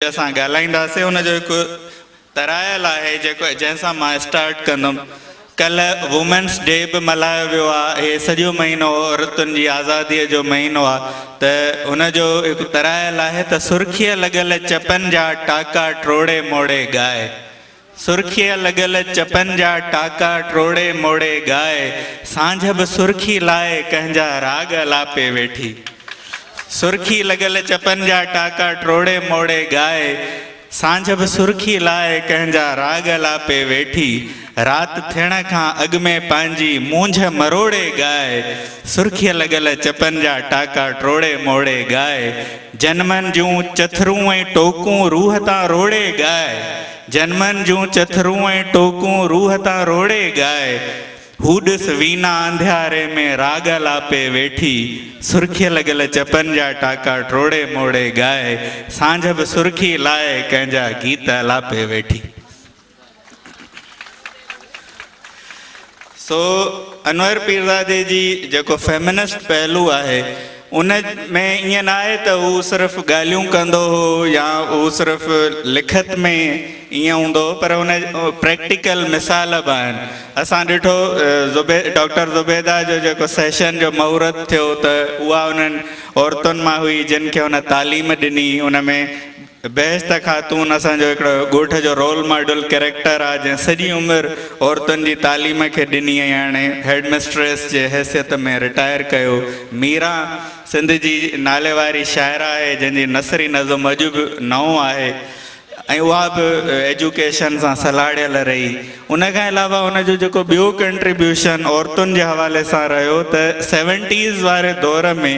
اسان ڳالهائينداسين ان جو هڪ ترايل آهي جيڪو جنهن سان مان اسٽارٽ ڪندم. ڪلهه وومينس ڊي به ملهايو ويو آهي هي سڄو مهينو عورتن جي آزاديء جو مهينو آهي ته ان جو هڪ ترايل آهي ته سرخيء لڳل چپن جا ٽاڪا ٽوڙي موڙي ڳاء سرخيء لڳل چپن جا ٽاڪا ٽوڙي موڙي ڳاء، سانجهه به سرخي لاء ڪنهن جا راڳ الاپي ويٺي. سرخي لڳل چپن جا ٽاڪا ٽوڙي موڙي ڳاء، سانجهه به سرخي لاء ڪنهن جا راڳ الاپي ويٺي. رات ٿيڻ کان اڳ ۾ پنهنجي مونجهه مروڙي ڳاء، سرخيء لڳل چپن جا ٽاڪا ٽوڙي موڙي ڳاء، جنمن جون چٿرون ۽ ٽوڪون روح تان روڙي ڳاء، جنمن جون چٿرون ۽ ٽوڪون روح تان روڙي ڳاء، هو ڏس وينا انڌياري ۾ راڳ الاپي ويٺي، سرخيء لڳل چپن جا ٽاڪا ٽوڙي موڙي ڳاء، سانجهه به سرخي لاء ڪنهن جا گيت الاپي ويٺي. سو انور پيرزادي جي جيڪو فيمنسٽ پهلو آهي ان ۾ ائين نه آهي ته هو صرف ڳالهيون ڪندو هو يا هو صرف لکت ۾ ائين هوندو هو پر ان پريڪٽيڪل مثال به آهن اسان ڏٺو ڊاڪٽر زبيده جو جيڪو سيشن جو مهورت ٿيو ته اها انهن عورتن مان هئي جن کي هن تعليم ڏني ان ۾ بهشت خاتون اسان جو هڪڙو ڳوٺ جو رول ماڊل ڪريڪٽر آ جنهن سڄي عمر عورتن جي تعليم کي ڏني ۽ هاڻي هيڊ مسٽريس جي حيثيت ۾ رٽائر ڪيو. ميران سنڌ جي ناليواري شاعره آهي جنهن جي نثري نظم اڄ به نئون آهي ۽ اها به ايجوڪيشن سان سلهاڙيل رهي. ان کان علاوه هن جو جيڪو ٻيو ڪنٽريبيوشن عورتن جي حوالي سان رهيو ته سيونٽيز واري دور ۾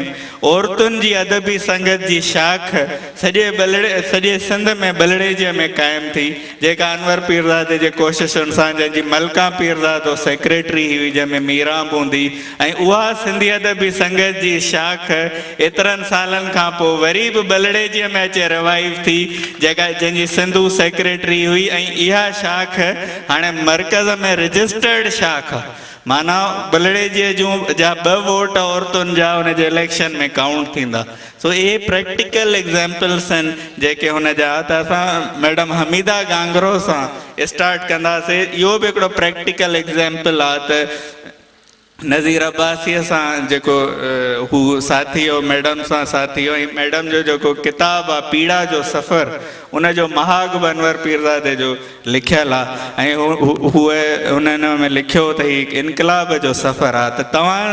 عورتن جي ادبي سنگت جي شاخ سڄي ٻلڙي سڄي سنڌ ۾ ٻلڙيجي ۾ قائم ٿي جيڪا انور پيرزادي جي ڪوششن سان جنهن جي ملڪان پيرزادو سيڪريٽري هئي جنهن ۾ ميران به هوندي ۽ اها سنڌي ادبي سنگت جي شاخ ايترن سالن کان پوء وري به ٻلڙيجيء ۾ اچي ريوائيو ٿي، جيڪا جنهن جي سنڌو سيڪريٽري هئي ۽ اها شاخ هاڻي مرڪز ۾ رجسٽرڊ شاخ معنيٰ ٻلڙيجيء جون جا ٻه ووٽ عورتن جا ان جي اليڪشن ۾ ڪائونٽ ٿيندا. سو اهي پريڪٽيڪل ايگزيمپلس آهن جيڪي هن جا ته اسان ميڊم حميده گانگرو سان اسٽارٽ ڪنداسي اهو به هڪڙو پريڪٽيڪل ايگزيمپل آهي ته نذير عباسيء سان جيڪو هو ساٿي هو، ميڊم سان ساٿي هو ۽ ميڊم جو جيڪو ڪتاب آ پيڙا جو سفر ان جو مهاڳ به انور پيرزادي جو لکيل آ ۽ هوء هن ان ۾ لکيو ته هي هڪ انقلاب جو سفر آ ته توهان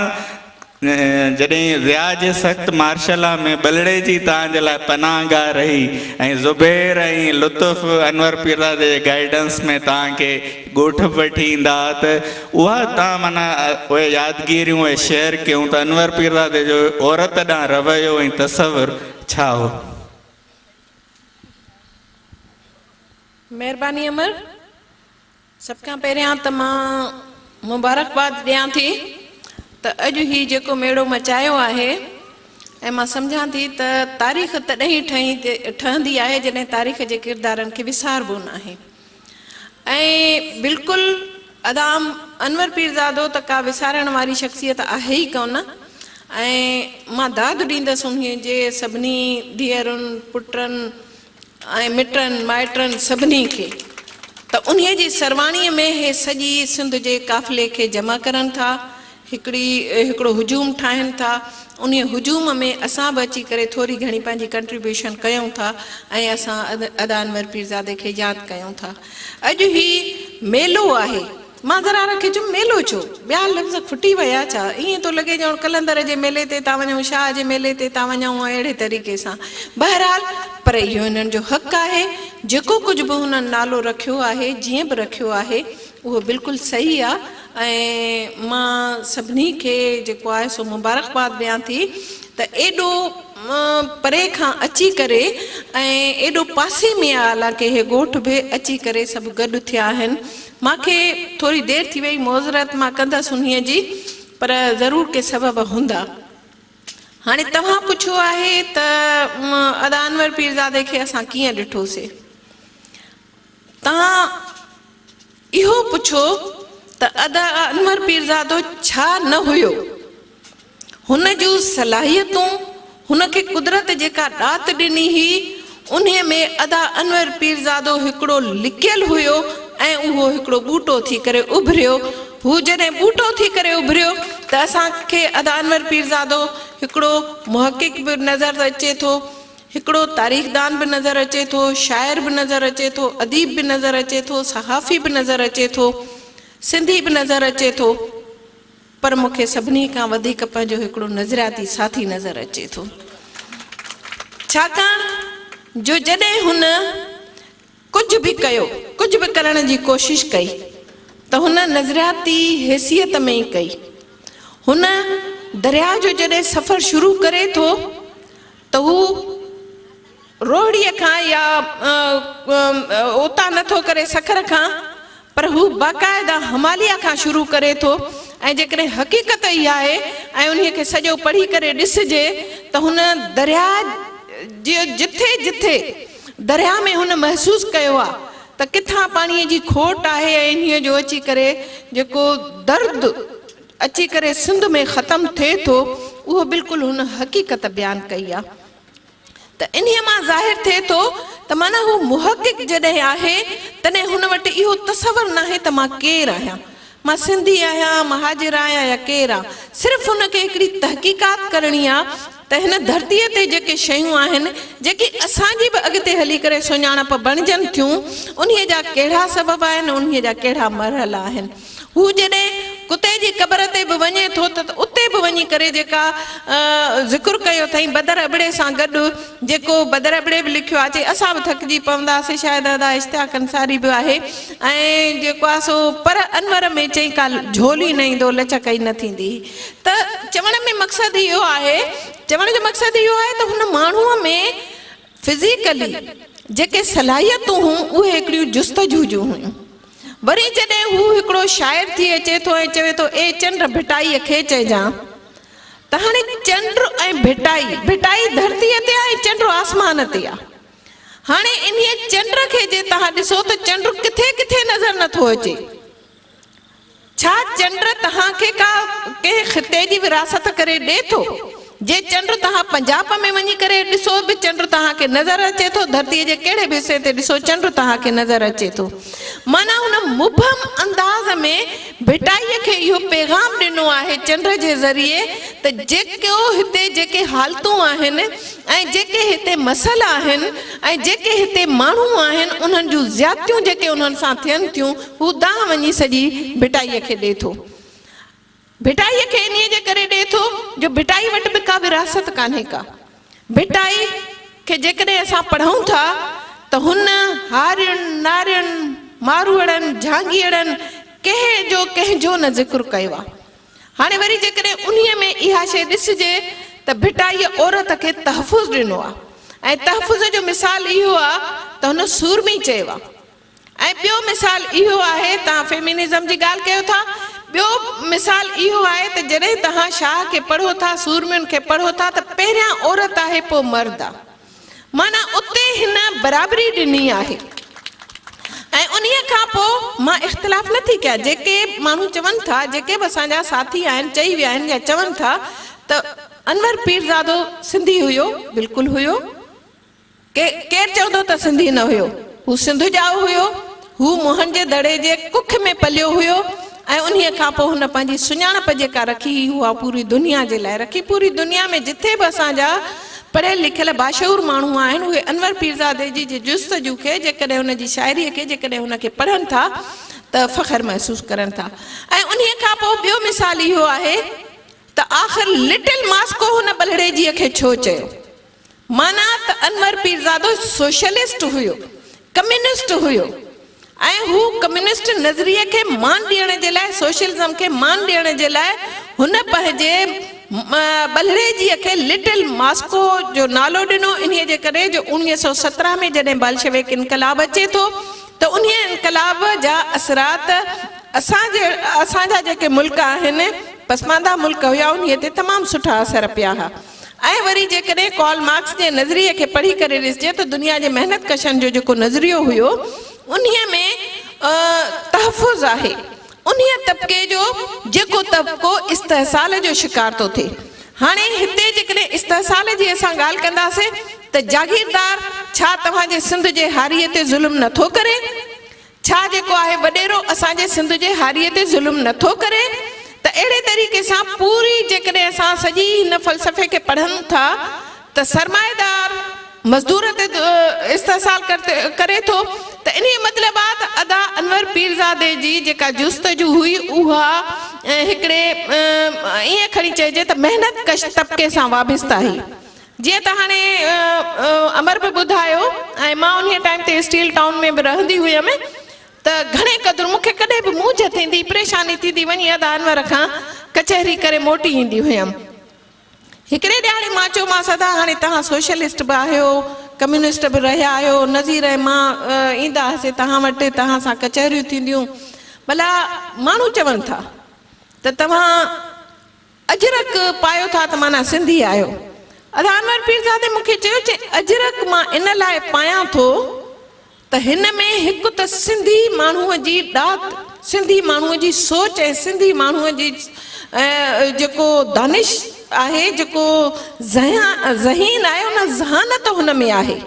جڏهن ضياء جي سخت مارشلا ۾ ٻلڙيجي توهان جي لاء پناهه گاهه رهي ۽ زبير ۽ لطف انور پيرزادي جي گائيڊنس ۾ توهان کي ڳوٺ به وٺي ايندا ها ته اها تان معنيٰ اهي يادگيريون اهي شيئر ڪيون ته انور پيرزادي جو عورت ڏانهن رويو ۽ تصور ڇا هو؟ مهرباني امر. سڀ کان پهريان ته مان مبارڪباد ڏيان ٿي ته اڄ هي جيڪو ميڙو مچايو آهي ۽ مان سمجهان ٿي ته تاريخ تڏهن ئي ٺهندي آهي جڏهن تاريخ جي ڪردارن کي وساربو ناهي. ۽ بلڪل ادا انور پيرزادو ته ڪا وسارڻ واري شخصيت آهي ئي ڪونه ۽ مان داد ڏيندس انهي جي سڀني ڌيئرن پٽن ۽ مٽن مائٽن سڀني کي ته انهي جي سرواڻي ۾ هي سڄي سنڌ جي قافلي کي جمع ڪرن ٿا هڪڙي هڪڙو هجوم ٺاهين ٿا، انهيء هجوم ۾ اسان به اچي ڪري ٿوري گهڻي پنهنجي ڪنٽريبيوشن ڪيون ٿا ۽ اسان ادا انور پيرزادي کي ياد ڪيون ٿا. اڄ هي ميلو آهي. مان ذرا کي چيم ميلو ڇو؟ ٻيا لفظ کٽي ويا ڇا؟ ائين ٿو لڳي ڄڻ قلندر جي ميلي تي ٿا وڃون، شاهه جي ميلي تي ٿا وڃون ۽ اهڙي طريقي سان. بهرحال پر اهو هنن جو حق آهي. جيڪو ڪجهه به هنن نالو رکيو آهي، جيئن به رکيو آهي، اهو بلڪل صحيح آ ۽ مان سڀني کي جيڪو آهي سو مبارڪباد ڏيان ٿي ته ايڏو پري کان اچي ڪري ۽ ايڏو پاسي ۾ آ حالانڪه هي ڳوٺ به اچي ڪري سڀ گڏ ٿيا آهن مان کي ٿوري دير ٿي وئي معذرت مان ڪندس انهي جي پر ضرور ڪي سبب هوندا. هاڻي توهان پڇيو آهي ته ادا انور پيرزادي کي اسان ڪيئن ڏٺوسي؟ توهان اهو پڇو ته ادا انور پيرزادو ڇا نه هيو؟ هن جون صلاحيتون، هن کي قدرت جيڪا ڏات ڏني هئي، انهيء ۾ ادا انور پيرزادو هڪڙو لڪيل هيو ۽ اهو هڪڙو ٻوٽو ٿي ڪري اڀريو. هو جڏهن ٻوٽو ٿي ڪري اڀريو ته اسان کي ادا انور پيرزادو هڪڙو محقق به نظر اچي ٿو، هڪڙو تاريخدان به نظر اچي ٿو، شاعر به نظر اچي ٿو، اديب به نظر اچي ٿو، صحافي به نظر اچي ٿو، سنڌي به نظر اچي ٿو. پر مون کي سڀني کان وڌيڪ پنهنجو هڪڙو نظرياتي ساٿي نظر اچي ٿو. ڇاڪاڻ جو جڏهن هن ڪجهه به ڪيو، ڪجهه به ڪرڻ جي ڪوشش ڪئي ته هن نظرياتي حيثيت ۾ ئي ڪئي. هن درياهه جو جڏهن سفر شروع ڪري ٿو ته هو روهڙيء کان يا اتان نه ٿو ڪري سکر کان پر هو باقاعده هماليه کان شروع ڪري ٿو ۽ جيڪڏهن حقيقت اها آهي ۽ انهيء کي سڄو پڙهي ڪري ڏسجي ته هن درياء جي جٿي جٿي درياء ۾ هن محسوس ڪيو آهي ته ڪٿان پاڻيء جي کوٽ آهي ۽ انهيء جو اچي ڪري جيڪو درد اچي ڪري سنڌ ۾ ختم ٿئي ٿو اهو بلڪل هن حقيقت بيان ڪئي آهي. ته انهيء مان ظاهر ٿئي ٿو ته معنيٰ هو محقق جڏهن آهي تڏهن هن وٽ اهو تصور ناهي ته مان ڪير آهيان، مان سنڌي آهيان، مهاجر آهيان يا ڪير آهيان، صرف هن کي هڪڙي تحقيقات ڪرڻي آهي ته هن ڌرتيء تي جيڪي شيون آهن، جيڪي اسان جي به اڳتي هلي ڪري سڃاڻپ بڻجن ٿيون، انهيء جا ڪهڙا سبب آهن، انهيء جا ڪهڙا مرحلا آهن. هو جڏهن ڪتي جي قبر تي به وڃي ٿو ته اتي به وڃي ڪري جيڪا ذڪر ڪيو اٿائين بدر ابڙي سان گڏ جيڪو بدر ابڙي به لکيو آهي چي اسان به ٿڪجي پونداسين شايد ادا اشتياق انصاري به آهي ۽ جيڪو آهي سو پر انور ۾ چئي ڪا جهول ئي نه ايندو لچڪ ئي نه ٿيندي ته چوڻ ۾ مقصد اهو آهي چوڻ جو مقصد اهو آهي ته هن ماڻهوء ۾ فزيڪلي جيڪي صلاحيتون هيون اهي هڪڙيون جستجو جون هيون. وري جڏهن هو هڪڙو شاعر ٿي اچي ٿو ۽ چوي ٿو اي چنڊ ڀٽائيء کي چئجان ته هاڻي چنڊ ۽ ڀٽائي، ڀٽائي ڌرتيء تي آ ۽ چنڊ آسمان تي آ. هاڻي انهيء چنڊ کي جي توهان ڏسو ته چنڊ ڪٿي ڪٿي نظر نٿو اچي. ڇا چنڊ توهان کي ڪا ڪنهن خطي جي وراثت ڪري ڏي ٿو؟ جي چنڊ توهان پنجاب ۾ وڃي ڪري ڏسو به چنڊ توهان کي نظر اچي ٿو، ڌرتيء جي ڪهڙي به حصي تي ڏسو چنڊ توهان کي نظر اچي ٿو. معنيٰ هن مبهم انداز ۾ ڀٽائيء کي اهو پيغام ڏنو آهي چنڊ جي ذريعي ته جيڪو هتي جيڪي حالتون آهن ۽ جيڪي هتي مسئلا آهن ۽ جيڪي هتي ماڻهو آهن انهن جون زيادتيون جيڪي انهن سان ٿين ٿيون هو دانهن وڃي سڄي ڀٽائيء کي ڏئي ٿو. ڀٽائيء کي انهيء جي ڪري ڏئي ٿو جو ڀٽائي وٽ به ڪا وراثت ڪانهي ڪا. ڀٽائي کي جيڪڏهن اسان پڙهون ٿا ته هن هارين، نارين، ماروئڙن، جهانگيئڙن ڪنهن جو ڪنهن جو نه ذڪر ڪيو آهي. هاڻي وري جيڪڏهن انهيء ۾ اها شيء ڏسجي ته ڀٽائيء عورت کي تحفظ ڏنو آهي ۽ تحفظ جو مثال اهو آهي ته هن سورمي چيو آهي. ۽ ٻيو مثال اهو آهي، توهان فيمينزم جي ڳالهه ڪيو ٿا، ٻيو مثال اهو آهي ته جڏهن توهان شاهه کي پڙهو ٿا، سورمين کي پڙهو ٿا ته پهريان عورت آهي پوء مرد آ. معنيٰ اتي هن برابري ڏني آهي. ۽ انهيء کان پوء مان اختلاف نه ٿي ڪيان، جيڪي ماڻهو چون ٿا، جيڪي به اسان جا ساٿي آهن، چئي ويا آهن يا چون ٿا ته انور پيرزادو سنڌي هيو، بلڪل هيو. ڪير چوندو ته سنڌي نه هيو. هو سنڌ ڄائو هيو. هو موهن جي دڙي جي ڪک ۾ پليو هيو ۽ انهيء کان پوء هن پنهنجي سڃاڻپ جيڪا رکي هئي اها پوري دنيا جي لاء رکي. پوري دنيا ۾ جٿي به اسان جا پڙهيل لکيل باشعور ماڻهو آهن اهي انور پيرزادي جي جي جستجو کي جيڪڏهن هن جي شاعريء کي جيڪڏهن هن کي پڙهن ٿا ته فخر محسوس ڪرن ٿا ۽ انهيء کان پوء ٻيو مثال اهو آهي ته آخر لٽل ماسڪو هن ٻلهڙيجيء کي ڇو چيو؟ معنيٰ ته انور پيرزادو سوشلسٽ هيو، ڪميونسٽ هيو ۽ هو ڪميونسٽ نظريي کي مان ڏيڻ جي لاء، سوشلزم کي مان ڏيڻ جي لاء هن پنهنجي ٻلهڙيجيء کي لٽل ماسڪو جو نالو ڏنو، انهيء جي ڪري جو 1917 ۾ جڏهن بالشويڪ انقلاب اچي ٿو ته انهيء انقلاب جا اثرات اسان جي اسان جا جيڪي ملڪ آهن، پسمانده ملڪ هيا، انهيء تي تمام سٺا اثر پيا ها. ۽ وري جيڪڏهن ڪارل مارڪس جي نظريي کي پڙهي ڪري ڏسجي ته دنيا جي محنت ڪشن جو جيڪو نظريو هيو انهيء ۾ تحفظ آهي انهيء طبقي جو جيڪو طبقو استحصال جو شڪار ٿو ٿئي. هاڻي هتي جيڪڏهن استحصال جي اسان ڳالهه ڪنداسين ته جاگيردار ڇا توهان جي سنڌ جي هاريء تي ظلم نه ٿو ڪري؟ ڇا جيڪو آهي وڏيرو اسان جي سنڌ جي هاريء تي ظلم نه ٿو ڪري؟ ته اهڙي طريقي سان پوري جيڪڏهن اسان سڄي هن فلسفي کي پڙهون ٿا ته سرمائيدار مزدور تي استحصال ڪري ٿو ته انهيء مطلب آ ته ادا انور پيرزادي جي جيڪا جستجو هئي اها هڪڙي ائين کڻي چئجي ته محنت ڪش طبقي سان وابسته هئي جيئن ته هاڻي امر به ٻڌايو ۽ مان انهيء ٽائيم تي اسٽيل ٽائون ۾ به رهندي هيم ته گهڻي قدر مون کي ڪڏهن به مونجهه ٿيندي پريشاني ٿيندي وڃي ادا انور کان ڪچهري ڪري موٽي ايندي هيم. هڪڙي ڏهاڙي مان چيومانس ادا هاڻي توهان سوشلسٽ به آهيو، ڪميونسٽ به رهيا آهيو، نذير ۽ مان ايندا هئاسين توهان وٽ، توهان سان ڪچهريون ٿينديون، ڀلا ماڻهو چون ٿا ته توهان اجرڪ پايو ٿا ته معنيٰ سنڌي آهيو. ادا انور پيرزادي مون کي چيو، چي اجرڪ مان ان لاء پايان ٿو ته هن ۾ هڪ ته سنڌي ماڻهوء جي ڏات، سنڌي ماڻهوء جي سوچ ۽ سنڌي ماڻهوء جي جيڪو دانش آهي، جيڪو ذهين آهي، ان ذهانت هن ۾ آهي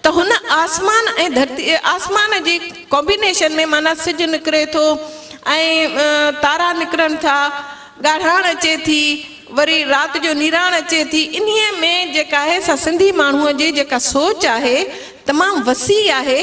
ته هن آسمان ۽ ڌرتي، آسمان جي ڪامبينيشن ۾ معنيٰ سج نڪري ٿو ۽ تارا نڪرن ٿا، ڳاڙهاڻ اچي ٿي، وري رات جو نيراڻ اچي ٿي، انهيء ۾ جيڪا آهي سا سنڌي ماڻهوء جي جيڪا سوچ آهي تمام وسيع آهي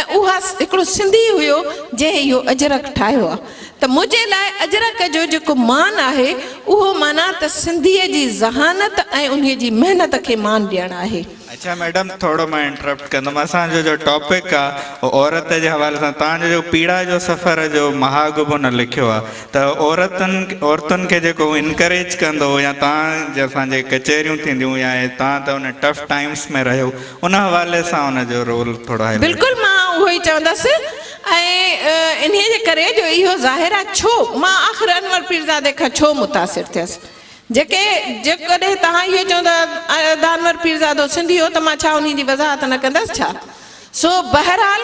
۽ اها هڪڙو سنڌي هيو جنهن اهو اجرڪ ٺاهيو آهي ته منهنجي لاء اجرڪ جو جيڪو مان آهي اهو معنيٰ ته سنڌيء جي ذهانت ۽ انهيء جي محنت کي مان ڏيڻ آهي. اڇا ميڊم ٿورو مان انٽرپٽ ڪندم اسان جو جو ٽاپڪ آ اهو عورت جي حوالي سان توهان جو جو پيڙا جو سفر جو مهاڳ به هن لکيو آ ته عورتن عورتن کي جيڪو هو انڪريج ڪندو هو يا توهان جي اسان جي ڪچهريون ٿينديون يا توهان ته ان ٽف ٽائمس ۾ رهيو ان حوالي سان ان جو رول ٿورو هائلائيٽ. بلڪل مان اهو ئي چوندس ۽ انهي جي ڪري جو اهو ظاهر آ ڇو مان آخر انور پيرزادي کان ڇو متاثر ٿيس جيڪي جيڪڏهن توهان اهو چوندا ادا انور پيرزادو سنڌي هو ته مان ڇا انهي جي وضاحت نه ڪندس ڇا؟ سو بهرحال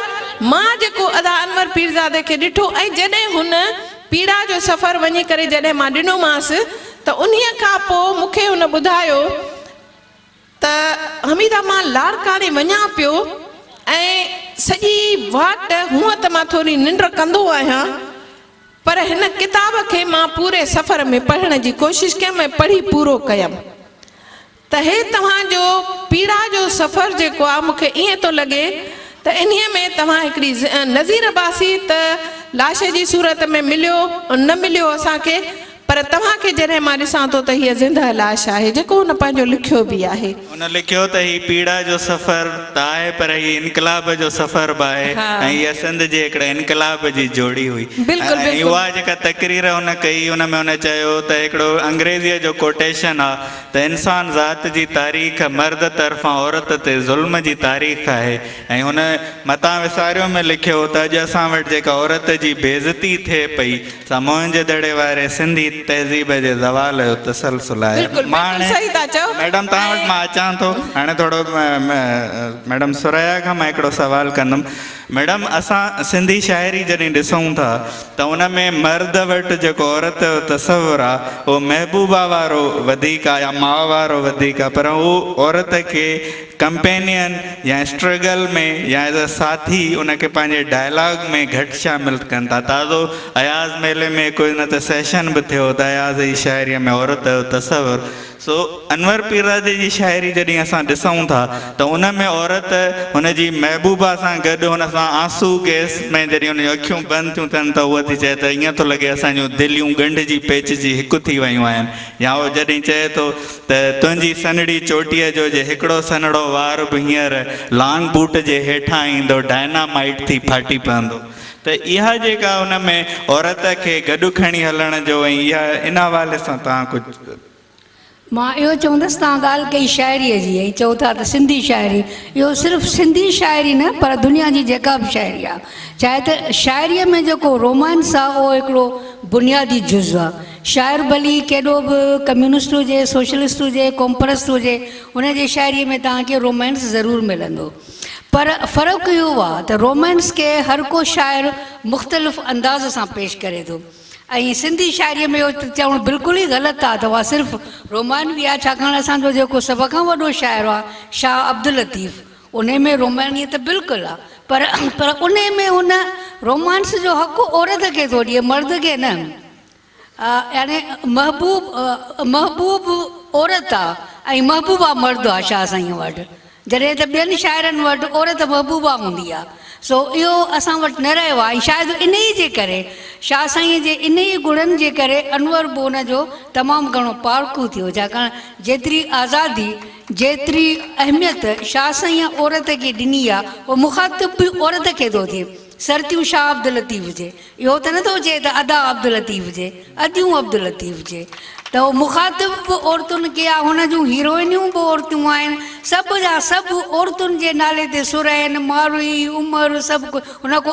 مان جيڪو ادا انور پيرزادي کي ڏٺو ۽ جڏهن هن پيڙا جو سفر وڃي ڪري جڏهن مان ڏنومانس ته انهي کان پوء مون کي هن ٻڌايو ته حميده مان لاڙڪاڻي وڃان پيو ۽ سڄي واٽ هونء ته مان ٿوري ننڊ ڪندو آهيان پر هن ڪتاب کي مان پوري سفر ۾ پڙهڻ جي ڪوشش ڪيم ۽ پڙهي پورو ڪيم ته هي توهان جو پيڙا جو سفر جيڪو آهي مون کي ائين ٿو لڳي ته انهيء ۾ توهان هڪڙي نذير عباسي ته لاش جي صورت ۾ مليو نه مليو اسان کي پر توهان کي جڏهن مان ڏسان ٿو ته هيء زندهه لاش آهي، جيڪو هن پنهنجو لکيو به آهي. هن لکيو ته هي پيڙا جو سفر ته آهي پر هي انقلاب جو سفر به آهي ۽ هيء سنڌ جي هڪڙي انقلاب جي جوڙي هئي ۽ اها جيڪا تقرير هن ڪئي ان ۾ هن چيو ته هڪڙو انگريزيء جو ڪوٽيشن آ ته انسان ذات جي تاريخ مرد طرفان عورت تي ظلم جي تاريخ آهي ۽ هن متان وساريو ۾ لکيو ته اڄ اسان وٽ جيڪا عورت جي بيعزتي ٿئي پئي سا موهن جي دڙي واري سنڌي تهذيب جي زوال جو تسلسل آهي. بلڪل مان بلڪل هاڻي صحيح ٿا چئو ميڊم توهان وٽ ۽ مان اچان ٿو هاڻي ٿورو ميڊم ثريا کان مان هڪڙو سوال ڪندم ميڊم اسان سنڌي شاعري جڏهن ڏسون ٿا ته ان ۾ مرد وٽ جيڪو عورت جو تصور آ اهو محبوبا وارو وڌيڪ آ يا ماء وارو وڌيڪ آ پر هو عورت کي ڪمپينين يا اسٽرگل ۾ يا ايز ا ساٿي ان کي پنهنجي ڊائلاگ ۾ گهٽ شامل ڪن ٿا. تازو اياز ميلي ۾ هڪ ان تي سيشن به ٿيو ته اياز جي شاعريء ۾ عورت جو تصور. سو انور پيرزادي جي شاعري جڏهن اسان ڏسون ٿا ته ان ۾ عورت هن جي محبوبا سان گڏ هن سان آنسو گيس ۾ جڏهن هن جون اکيون بند ٿيون ٿين ته هوء ٿي چئي ته ائين ٿو لڳي اسان جون دليون ڳنڍجي پيچجي هڪ ٿي ويون آهن يا هو جڏهن چئي ٿو ته تنهنجي سنهڙي چوٽيء جو جي هڪڙو سنهڙو وار به هينئر لانگ بوٽ جي هيٺان ايندو، ڊائنامائيٽ ٿي ڦاٽي پوندو. ته اها جيڪا ان ۾ عورت کي گڏ کڻي هلڻ جو ۽ اها ان حوالي سان توهان ڪجهه. مان اهو چوندس توهان ڳالهه ڪئي شاعريء جي ۽ چئو ٿا ته سنڌي شاعري، اهو صرف سنڌي شاعري نه پر دنيا جي جيڪا به شاعري آهي، چاهي ته شاعريء ۾ جيڪو رومانس آهي اهو هڪڙو بنيادي جز آهي. شاعر ڀلي ڪيڏو به ڪميونسٽ هجي، سوشلسٽ هجي، قومپرست هجي، هن جي شاعريء ۾ توهان کي رومانس ضرور ملندو. پر فرق اهو آ ته رومانس کي هر ڪو شاعر مختلف انداز سان پيش ڪري ٿو. ۽ سنڌي شاعريء ۾ اهو چوڻ بلڪل ئي غلط آهي ته اها صرف رومانوي آهي، ڇاڪاڻ اسان جو جيڪو سڀ کان وڏو شاعر آهي شاهه عبداللطيف، انهي ۾ رومانيت بلڪل آهي پر پر انهي ۾ هن رومانس جو حق عورت کي ٿو ڏئي مرد کي نه. يعني محبوب محبوب عورت آ ۽ محبوبه مرد آ شاهه سائينء وٽ جڏهن ته ٻين شاعرن وٽ عورت محبوبه هوندي آ سو اهو اسان وٽ نه رهيو آ ۽ شايد انهيء جي ڪري شاهه سائينء جي انهيء گڻن جي ڪري انور به ان جو تمام گهڻو پارکو ٿيو ڇاڪاڻ جيتري آزادي جيتري اهميت شاهه سائينء عورت کي ڏني آ اهو مخاطب به عورت کي ٿو ٿئي سرتيون شاهه عبداللطيف جي اهو ته نٿو چئي ته ادا عبداللطيف جي، اديون عبداللطيف جي ته اهو مخاطب به عورتن کي آ، هن جون هيروئنيون به عورتون آهن، سڀ جا سڀ عورتن جي نالي تي سر آهن، ماروي، عمر سڀ ڪجهه هن ڪو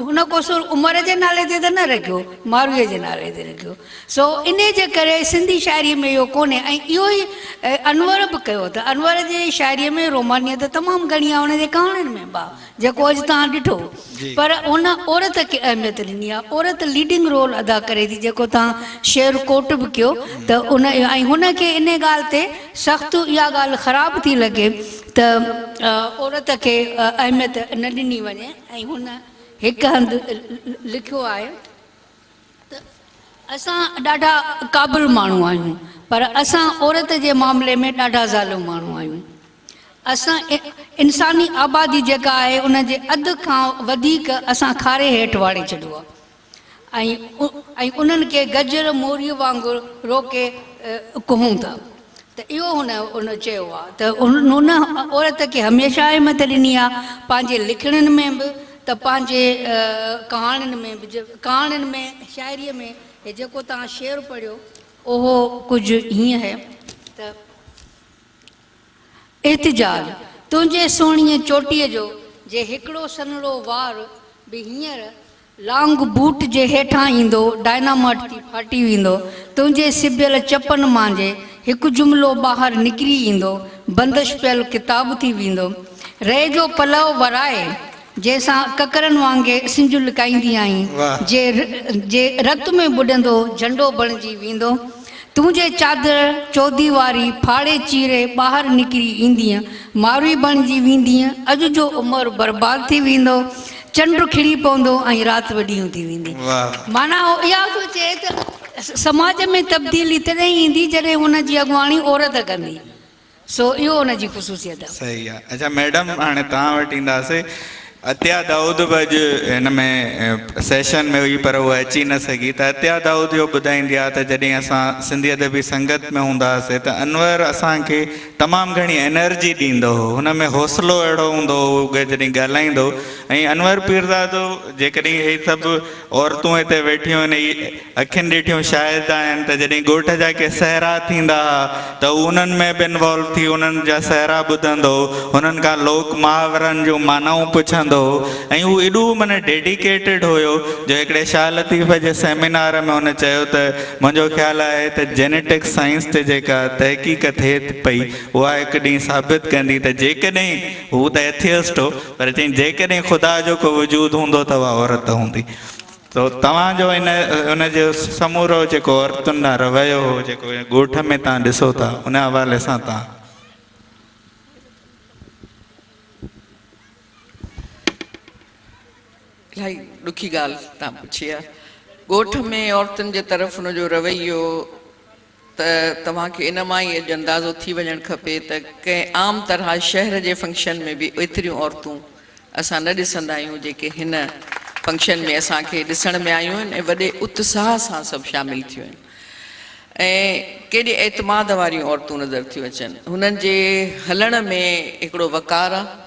هن ڪو سر عمر جي نالي تي ته نه رکيو، مارويء جي نالي تي رکيو. سو انهي جي ڪري سنڌي شاعريء ۾ اهو ڪونهي ۽ اهو ئي انور به ڪيو ته انور جي شاعريء ۾ رومانيت تمام گهڻي آ، هن جي ڪهاڻين ۾ به آ. جيڪو اڄ توهان ڏٺو پر ان عورت کي اهميت ڏني آهي عورت ليڊنگ رول ادا ڪري ٿي جيڪو توهان شعر ڪوٽ به ڪيو ته ان ۽ هن کي ان ڳالهه تي سخت اها ڳالهه خراب ٿي لڳي ته عورت کي اهميت نه ڏني وڃي ۽ هن هڪ هنڌ لکيو آهي ته اسان ڏاڍا قابل ماڻهو آهيون پر اسان عورت جي معاملي ۾ ڏاڍا ظالم ماڻهو آهيون. اسان انساني آبادي جيڪا آهي ان جي اڌ کان وڌيڪ اسان کاري هيٺ واڙي ڇڏيو آهي ۽ انهن کي گجر موريء وانگر روڪي ڪهون ٿا ته اهو هن ان چيو آهي ته هن عورت کي هميشه اهميت ڏني آهي پنهنجي لکڻين ۾ به ته پنهنجي ڪهاڻين ۾ به ڪهاڻين ۾ شاعريء ۾ هي جيڪو توهان شعر پڙهيو اهو ڪجهه هيئن هي ته. احتجاج، تنهنجي سهڻيء چوٽيء جو جي هڪڙو سنهڙو وار به هينئر لانگ بوٽ جي هيٺان ايندو، ڊائناماٽ ٿي ڦاٽي ويندو. تنهنجي سبيل چپن مان جي هڪ جملو ٻاهر نڪري ايندو، بندش پيل ڪتاب ٿي ويندو. رئي جو پلئو ورائي، جنهن سان ڪڪرن وانگي سنج لڪائيندي آهين، جي جي رت ۾ ٻڏندو جهنڊو بڻجي ويندو. تون جي چادر چوديواري ڦاڙي چيري ٻاهر نڪري ايندينء، ماروي بڻجي ويندينء، اڄ جو عمر برباد ٿي ويندو، چنڊ کڙي پوندو ۽ رات به ڏينهن ٿي ويندي. معنيٰ هو اها ٿو چئي ته سماج ۾ تبديلي تڏهن ايندي جڏهن ان جي اڳواڻي عورت ڪندي. سو اهو ان جي خصوصيت آهي. صحيح آ اڇا ميڊم هاڻي توهان وٽ اينداسي عطيه دائود به اڄ هن ۾ سيشن ۾ هئي پر هوء اچي نه سگهي ته عطيه دائود اهو ٻڌائيندي آ ته جڏهن اسان سنڌي ادبي سنگت ۾ هوندا هئاسي ته انور اسان کي تمام گهڻي انرجي ڏيندو هو هن ۾ حوصلو اهڙو هوندو هو هو جڏهن ڳالهائيندو هو ۽ انور پيرزادو جيڪڏهن هي سڀ عورتون هتي ويٺيون آهن اهي اکين ڏٺيون شاهد آهن ته جڏهن ڳوٺ جا ڪي سهرا ٿيندا ها ته هو انهن ۾ به انوالو ٿي انهن جا سهرا ٻڌندو هو، هنن کان لوڪ محاورن جون معنائون پڇندو هو ۽ هو ايڏو معنيٰ ڊيڊيڪيٽيڊ هيو جو هڪڙي شاهه لطيف جي سيمينار ۾ هن چيو ته منهنجو خيال آهي ته جينيٽڪ سائنس تي جيڪا تحقيق ٿئي پئي اها هڪ ڏينهن ثابت ڪندي ته جيڪڏهن هو ته ايٿيسٽ هو پر چيائين جيڪڏهن خدا جو ڪو وجود هوندو ته اها عورت هوندي. تو توهان جو ان ان جو سمورو جيڪو عورتن ڏانهن رويو هو جيڪو ڳوٺ ۾ توهان ڏسو ٿا ان حوالي سان توهان. الاهي ڏکي ڳالهه توهان پڇي آهي. ڳوٺ ۾ عورتن جي طرف ان جو رويو ته توهان کي ان مان ئي اڄ اندازو ٿي وڃڻ کپي ته ڪنهن عام طرح شهر جي فنڪشن ۾ به ايتريون عورتون اسان نه ڏسندا آهيون جيڪي هن فنڪشن ۾ اسان کي ڏسڻ ۾ آيون آهن ۽ وڏي اتساهه سان سڀ شامل ٿيون آهن ۽ ڪيڏي اعتماد واريون عورتون نظر ٿيون اچن هنن جي هلڻ ۾ هڪڙو وقار آهي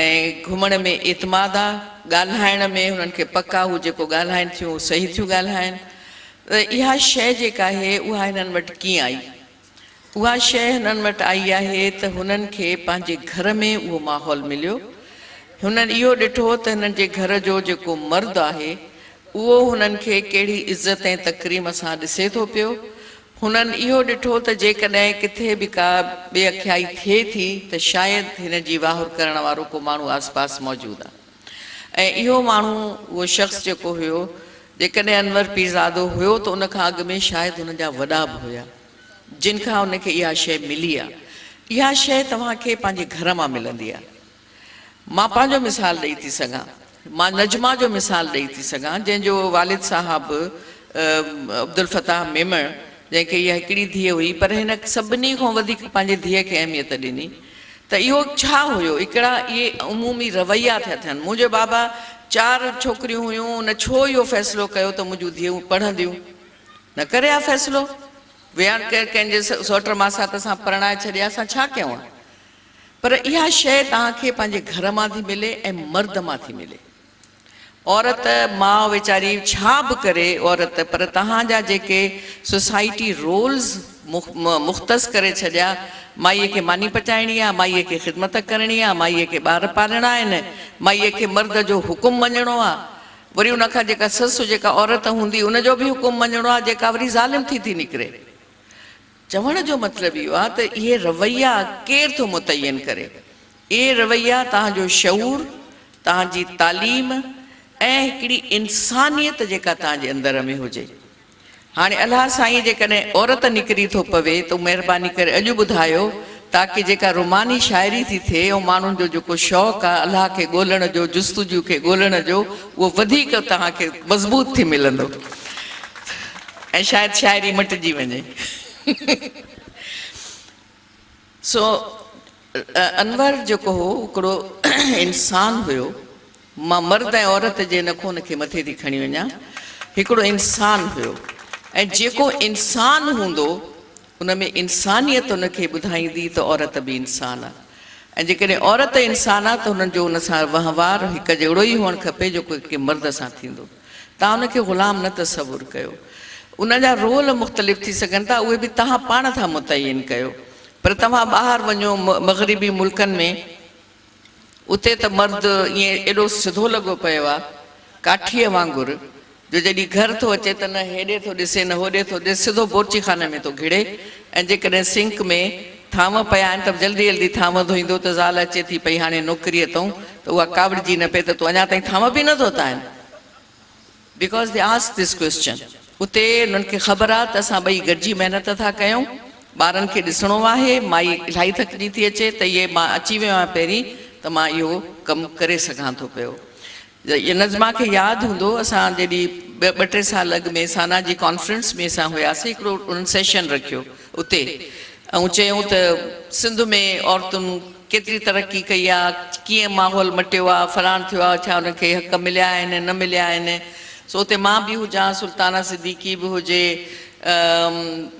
۽ گهمڻ ۾ اعتماد آ، ڳالهائڻ ۾ هنن کي پڪ آ، هو جيڪو ڳالهائن ٿيون اهو صحيح ٿيون ڳالهائن ته اها شيء جيڪا آهي اها هنن وٽ ڪيئن آئي؟ اها شيء هنن وٽ آئي آهي ته هنن کي پنهنجي گهر ۾ اهو ماحول مليو، هنن اهو ڏٺو ته هنن جي گهر جو جيڪو مرد آهي اهو هنن کي ڪهڙي عزت ۽ تڪريم سان ڏسي ٿو پيو، هنن اهو ڏٺو ته جيڪڏهن ڪٿي به ڪا بي اکيائي ٿئي ٿي ته شايد هن جي واهر ڪرڻ وارو ڪو ماڻهو آس پاس موجود آ ۽ اهو ماڻهو اهو شخص جيڪو هيو جيڪڏهن انور پيرزادو هيو ته ان کان اڳ ۾ شايد هن جا وڏا به هيا، جن کان هن کي اها شيء ملي آ. اها شيء توهان کي پنهنجي گهر مان ملندي آ. مان پنهنجو مثال ڏئي ٿي سگهان. مان نجمه جو مثال ڏئي ٿي سگهان، جنهن جو والد صاحب عبدالفتاح ميمڻ، جنهن کي اها هڪڙي ڌيء هئي، پر هن سڀني کان وڌيڪ پنهنجي ڌيء کي اهميت ڏني. ته اهو ڇا هيو؟ هڪڙا اهي عمومي رويا ٿيا ٿين. منهنجو بابا چار ڇوڪريون هيون، ان ڇو اهو فيصلو ڪيو ته منهنجون ڌيئون پڙهنديون؟ نه ڪري ها فيصلو. ويهڻ ڪنهن جي سئوٽ ماسات سان پرڻائي ڇڏي ها، اسان ڇا ڪيون ها؟ پر اها شيء توهان کي پنهنجي گهر مان ٿي ملي ۽ مرد مان ٿي ملي. عورت ماء ويچاري ڇا به ڪري عورت پر توهان جا جيڪي سوسائٽي رولز مختص ڪري ڇڏيا مائيء کي ماني پچائڻي آ، مائيء کي خدمت ڪرڻي آ، مائيء کي ٻار پالڻا آهن، مائيء کي مرد جو حڪم مڃڻو آ، وري ان کان جيڪا سس جيڪا عورت هوندي ان جو به حڪم مڃڻو آ جيڪا وري ظالم ٿي ٿي نڪري. چوڻ جو مطلب اهو آهي ته اهي رويا ڪير ٿو متعين ڪري؟ اهي رويا توهان جو شعور، توهان جي تعليم ۽ هڪڙي انسانيت جيڪا توهان جي اندر ۾ هجي. هاڻي الله سائين جيڪڏهن عورت نڪري ٿو پوي ته مهرباني ڪري اڄ ٻڌايو تاڪه جيڪا روماني شاعري ٿي ٿئي ۽ ماڻهن جو جيڪو شوق آهي الله کي ڳولڻ جو، جستجو کي ڳولڻ جو اهو وڌيڪ توهان کي مضبوط ٿي ملندو. ۽ شايد شاعري مٽجي وڃي. سو انور جيڪو هو هڪڙو انسان هيو. مان مرد ۽ عورت جي ان خون کي مٿي ٿي کڻي وڃان. هڪڙو انسان هيو ۽ جيڪو انسان هوندو ان ۾ انسانيت ان کي ٻڌائيندي ته عورت به انسان آ ۽ جيڪڏهن عورت انسان آ ته هن جو ان سان وهنوار هڪ جهڙو ئي هئڻ کپي جيڪو هڪ مرد سان ٿيندو. توهان ان کي غلام نه تصور ڪيو. ان جا رول مختلف ٿي سگهن ٿا، اهي به توهان پاڻ ٿا متعين ڪيو. پر توهان ٻاهر وڃو مغربي ملڪن ۾ اتي ته مرد ائين ايڏو سڌو لڳو پيو آهي ڪاٺيء وانگر جو جڏهن گهر ٿو اچي ته نه هيڏي ٿو ڏسي نه هوڏي ٿو ڏسي سڌو بورچي خاني ۾ ٿو گهڙي ۽ جيڪڏهن سنڪ ۾ ٿانو پيا آهن ته به جلدي جلدي ٿانو ڌوئيندو ته زال اچي ٿي پئي هاڻي نوڪريء تئون ته اها ڪاوڙجي نه پئي ته تون اڃا تائين ٿانو به نه ڌوتا آهن. Because they ask this question اتي انهن کي خبر آهي ته اسان ٻئي گڏجي محنت ٿا ڪيون، ٻارن کي ڏسڻو آهي، مائي الاهي ٿڪجي ٿي اچي ته اهي مان اچي ويو آهيان پهرين ته مان اهو ڪم ڪري سگهان ٿو پيو. نجمه کي ياد هوندو اسان جڏهن ٻه ٽي سال اڳ ۾ سانا جي ڪانفرنس ۾ اسان هياسين هڪڙو انهن سيشن رکيو اتي ۽ چيائون ته سنڌ ۾ عورتن ڪيتري ترقي ڪئي آ ڪيئن ماحول مٽيو آ فلاڻ ٿيو آ ڇا انهن کي حق مليا آهن نه مليا آهن سو اتي مان به هجان سلطانه صديقي به هجي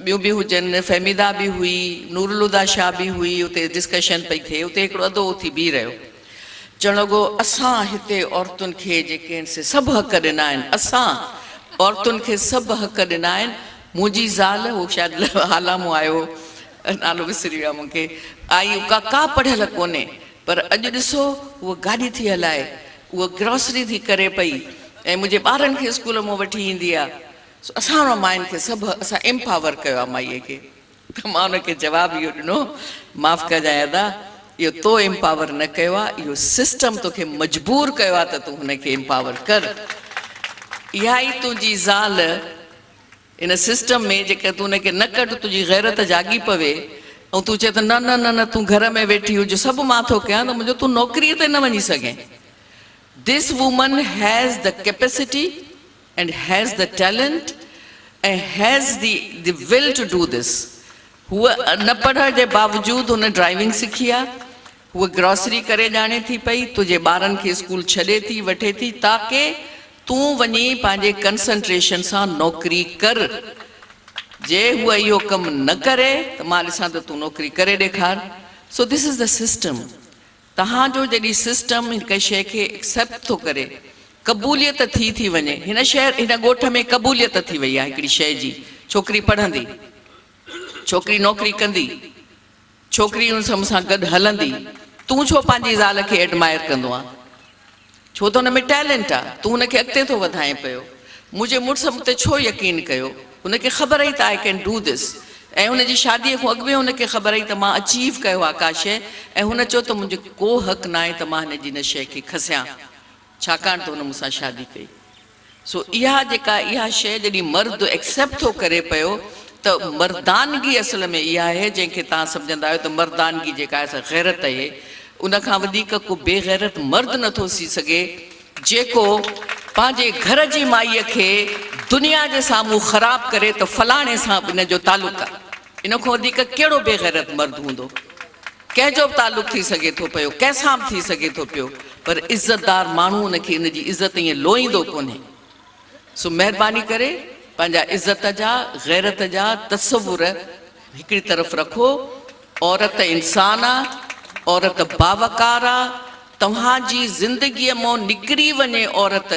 ٻيون به هجن فهميده به هئي نورالهديٰ شاهه به هئي اتي ڊسڪشن پئي ٿئي اتي هڪڙو ادو اٿي بيهي رهيو چوڻ لڳو، اسان هتي عورتن کي جيڪي آهن سي سڀ حق ڏنا آهن، اسان عورتن کي سڀ حق ڏنا آهن، منهنجي زال، هو شايد هالا مون آيو هو، نالو وسري ويو آهي مون کي، آئي ڪا ڪا پڙهيل ڪونهي، پر اڄ ڏسو هوء گاڏي ٿي هلائي، هوء گراسري ٿي ڪري پئي ۽ منهنجي ٻارن کي اسڪول مون وٺي ايندي آهي، سو اسان ماين کي سڀ اسان ايمپاور ڪيو آهي مائيء کي. ته مان ان کي جواب اهو ڏنو، معاف ڪجانء ادا، اهو تو ايمپاور نه ڪيو آهي، اهو سسٽم توکي مجبور ڪيو آهي ته تون هن کي ايمپاور ڪر. اها ئي تنهنجي زال ان سسٽم ۾ جيڪڏهن تون ان کي نه ڪڍ تنهنجي غيرت جاڳي پوي ۽ تون چئين ته نه نه نه نه تون گهر ۾ ويٺي هج سڀ مان ٿو ڪيان ته منهنجو تون نوڪريء تي نه وڃي سگهين. This woman has the capacity and has the talent ۽ has the the will to do this هوء نه پڙهڻ جي باوجود هن ڊرائيونگ سکي آ هوء گراسري ڪري ڄاڻي ٿي پئي تنهنجي ٻارن کي اسڪول ڇڏي ٿي وٺي ٿي تاڪه تون وڃي پنهنجي ڪنسنٽريشن سان نوڪري ڪر جي هوء اهو ڪم نه ڪري ته مان ڏسان ته تون نوڪري ڪري ڏيکار so this is the system توهان جو جڏهن سسٽم هڪ شيء کي ايڪسيپٽ ٿو ڪري، قبوليت ٿي ٿي وڃي. هن شهر، هن ڳوٺ ۾ قبوليت ٿي وئي آهي هڪڙي شيء جي، ڇوڪري پڙهندي، ڇوڪري نوڪري ڪندي، ڇوڪري ان سان مون سان گڏ هلندي. تون ڇو پنهنجي زال کي ايڊمائر ڪندو آن؟ ڇو ته هن ۾ ٽيلنٽ آ، تون هن کي اڳتي ٿو وڌائين پيو. منهنجي مڙس مون تي ڇو يقين ڪيو؟ هن کي خبر هئي ته I can do this ۽ هن جي شاديء کان اڳ ۾ هن کي خبر هئي ته مان اچيو ڪيو آ ڪا شيء ۽ هن چيو ته منهنجو ڪو حق ناهي ته مان هن جي ان شيء کي کسيان ڇاڪاڻ ته هن مون سان شادي ڪئي. سو اها جيڪا اها شيء جڏهن مرد ايڪسيپٽ ٿو ڪري پيو ته مردانگي اصل ۾ اها آهي جنهن کي توهان سمجهندا آهيو ته مردانگي جيڪا آهي سا غيرت اهي ان کان وڌيڪ ڪو بي غيرت مرد نه ٿو ٿي سگهي جيڪو پنهنجي گهر جي مائيء کي دنيا جي سامهون خراب ڪري ته فلاڻي سان به ان جو تعلق آهي ان کان وڌيڪ ڪهڙو بي غيرت مرد هوندو ڪنهن جو به تعلق ٿي سگهي ٿو پيو، ڪنهن سان به ٿي سگهي ٿو پيو، پر عزتدار ماڻهو ان کي ان جي عزت ائين لوئيندو ڪونهي. سو مهرباني ڪري پنهنجا عزت جا، غيرت جا تصور هڪڙي طرف رکو. عورت انسان آ، عورت باوقار آ، توهان جي زندگيء مون نڪري وڃي عورت،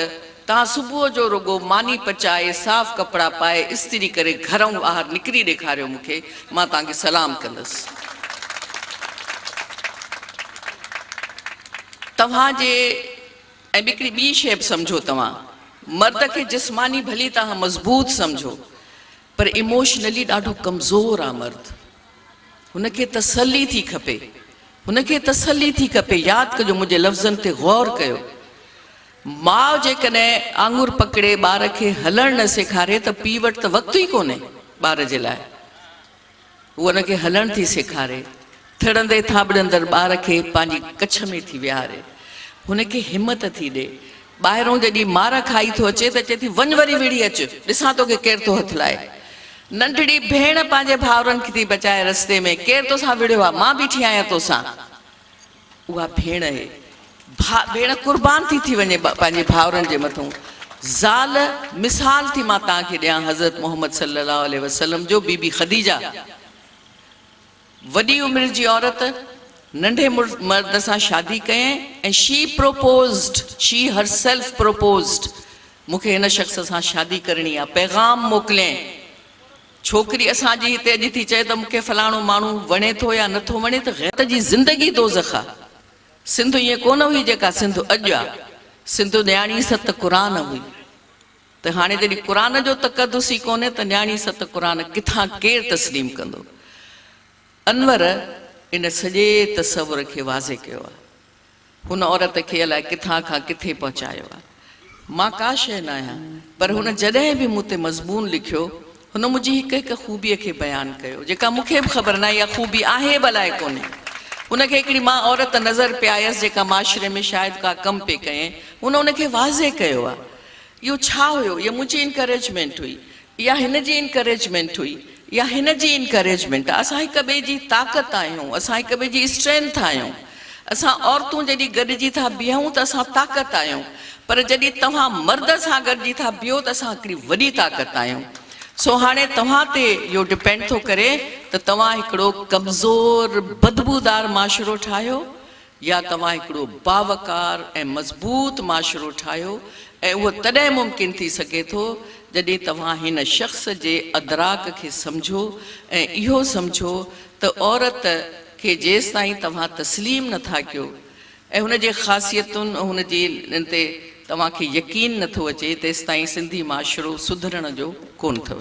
توهان صبح جو رڳو ماني پچائي، صاف ڪپڙا پائي، استري ڪري گهرئون ٻاهر نڪري ڏيکاريو مون کي، مان توهان کي سلام ڪندس. توهان جي ۽ هڪڙي ٻي شيء به سمجهو توهان مرد کي جسماني ڀلي توهان مضبوط سمجهو پر ايموشنلي ڏاڍو ڪمزور آ مرد. هن کي تسلي ٿي کپي. هن کي تسلي ٿي کپي. ياد ڪجو منهنجي لفظن تي غور ڪيو. ماء جيڪڏهن آڱر پڪڙي ٻار کي هلڻ نه سيکاري ته پيء وٽ ته وقت ئي ڪونهي ٻار جي لاء. هوء ان کي هلڻ ٿي سيکاري. ٿڙندي ٿاٻڙندڙ ٻار کي پنهنجي ڪڇ ۾ ٿي ويهاري. هن کي همت ٿي ڏي. ٻاهرئون جڏهن مار کائي ٿو اچي ته چئي ٿي وڃ وري وڙهي اچ، ڏسان توکي ڪير ٿو هٿ لائي. ننڍڙي ڀيڻ پنهنجي ڀائرن کي ٿي بچائي رستي ۾، ڪير توسان وڙهيو آ، مان بيٺي آهيان توسان. اها ڀيڻ اهي. ڀا ڀيڻ قربان ٿي ٿي وڃي پنهنجي ڀائرن جي مٿئون. زال، مثال ٿي مان توهان کي ڏيان حضرت محمد صلي الله عليه وسلم جو بي بي خديجه وڏي عمر جي عورت ننڍي مرد سان شادي ڪيائين ۽ she proposed, she herself proposed، مون کي هن شخص سان شادي ڪرڻي آ پيغام موڪليائين. ڇوڪري اسان جي هتي اڄ ٿي چئي ته مون کي فلاڻو ماڻهو وڻي ٿو يا نه ٿو وڻي ته غيرت جي زندگي دوزخ آ. سنڌ ائين ڪونه هئي جيڪا سنڌ اڄ آ. سنڌ نياڻي ست قرآن هئي ته هاڻي جڏهن قرآن جو تقدس ئي ڪونهي ته نياڻي ست قرآن ڪٿان ڪير تسليم ڪندو. انور ان سڄي تصور کي واضح ڪيو آ. هن عورت کي الائي ڪٿان کان ڪٿي پهچايو آهي. مان ڪا شيء ناهيان، پر هن جڏهن به مون تي مضمون لکيو، هن منهنجي هڪ هڪ خوبيء کي بيان ڪيو، جيڪا مون کي به خبر ناهي اها خوبي آهي به الائي ڪونهي. هن کي هڪڙي مان عورت نظر پئي آيس، جيڪا معاشري ۾ شايد ڪا ڪم پئي ڪيائين، هن ان کي واضح ڪيو آهي. اهو ڇا هيو؟ اها منهنجي انڪريجمينٽ هئي. اها هن جي انڪريجمينٽ هئي. اها هن جي انڪريجمينٽ آهي. اسان هڪ ٻئي جي طاقت آهيون. اسان هڪ ٻئي جي اسٽرينٿ آهيون. اسان عورتون جڏهن گڏجي ٿا بيهون ته اسان طاقت آهيون. پر جڏهن توهان مرد سان گڏجي ٿا بيهو ته اسان هڪڙي وڏي طاقت آهيون. سو هاڻي توهان تي اهو ڊپينڊ ٿو ڪري ته توهان هڪڙو ڪمزور بدبودار معاشرو ٺاهيو يا توهان هڪڙو باوقار ۽ مضبوط معاشرو ٺاهيو ۽ اهو تڏهن ممڪن ٿي سگهي ٿو جڏهن توهان هن شخص جي ادراڪ کي سمجهو ۽ اهو سمجهو ته عورت کي جيستائين توهان تسليم نه ٿا ڪيو ۽ هن جي خاصيتن ۽ هن جي ان تي توهان کي يقين نه ٿو اچي تيستائين سنڌي معاشرو سڌرڻ جو ڪونه اٿو.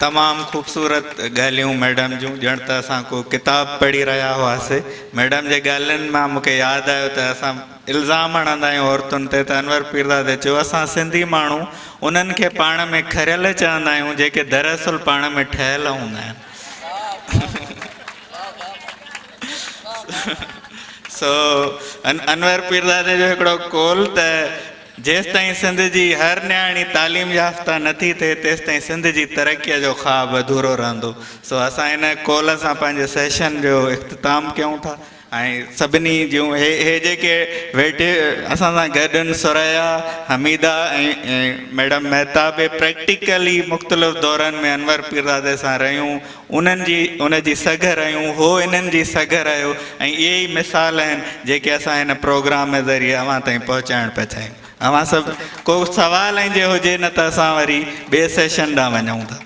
تمام خوبصورت ڳالهيون ميڊم جون ڄڻ ته اسان ڪو ڪتاب پڙهي رهيا هئاسي ميڊم جي ڳالهين مان مونکي ياد آيو ته اسان الزام هڻندا آهيون عورتن تي ته انور پيرزادي چيو اسان سنڌي ماڻهو انهن کي پاڻ ۾ کريل چوندا آهيون جيڪي دراصل پاڻ ۾ ٺهيل هوندا آهن سو انور پيرزادي جو هڪڙو قول ته جيستائين سنڌ جي هر نياڻي تعليم يافته نه ٿي ٿئي تيستائين سنڌ جي ترقيء جو خواب اڌورو رهندو. سو اسان ان قول سان پنهنجي سيشن جو اختتام ڪيون ٿا ۽ سڀني جون هي هي جيڪي ويٺي اسان سان گڏ آهن ثريا، حميده ۽ ميڊم مهتاب اهي پريڪٽيڪلي مختلف دورن ۾ انور پيرزادي سان رهيون انهن جي ان جي سگهه رهيون، هو انهن جي سگهه رهيو ۽ اهي ئي مثال آهن جيڪي اسان هن پروگرام ذريعي اوهان تائين پهچائڻ پيا چاهيون. اوهان سڀ ڪو سوال ۽ جي هجي نه ته اسان وري ٻئي سيشن ڏانهن وڃون ٿا.